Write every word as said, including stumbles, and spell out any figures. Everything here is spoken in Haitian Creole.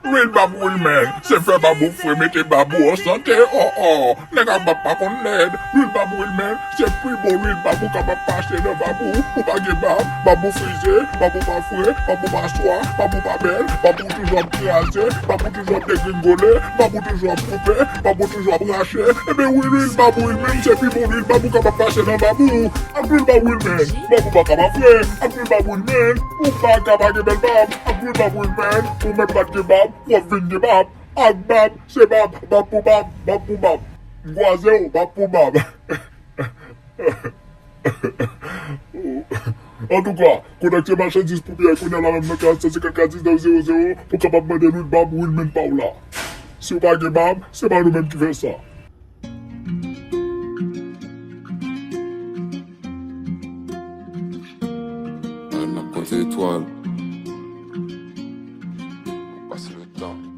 Lwil bab Wilmèn, se fè bab ou fre, mete bab ou an sante, oh, oh. Nèg ak bab pa konn lèd. Lwil bab Wilmèn, se pi bon lwil bab ou kapab pase nan bab ou. Ou pa gen bab, bab ou frize, bab ou pa fre, bab ou pa swa, bab ou pa bèl, bab ou toujou ap kraze, bab ou toujou ap degringole, bab ou toujou ap koupe, bab ou toujou ap rache. Ebyen wi, lwil bab Wilmèn, se pi bon lwil bab ou kapab pase nan bab ou. Ak lwil bab Wilmèn, bab ou pa ka pa fre. Ak lwil bab Wilmèn, ou pa ka pa gen bèl bab. Ak lwil bab Wilmèn, ou menm pa t gen bab, w ap vin gen bab. Ak bab, se bab, bab pou bab, bab pou bab. M kwaze w, bab pou bab. Antouka, konekte machandiz pou pyè kounye a la menm nan kay sa senkant kat diznèf zewo zewo pou w kapab mande lwil bab Wilmèn pa w la. Si w pa gen bab, se pa nou menm ki fè sa. N ap konte etwal. Pase letan.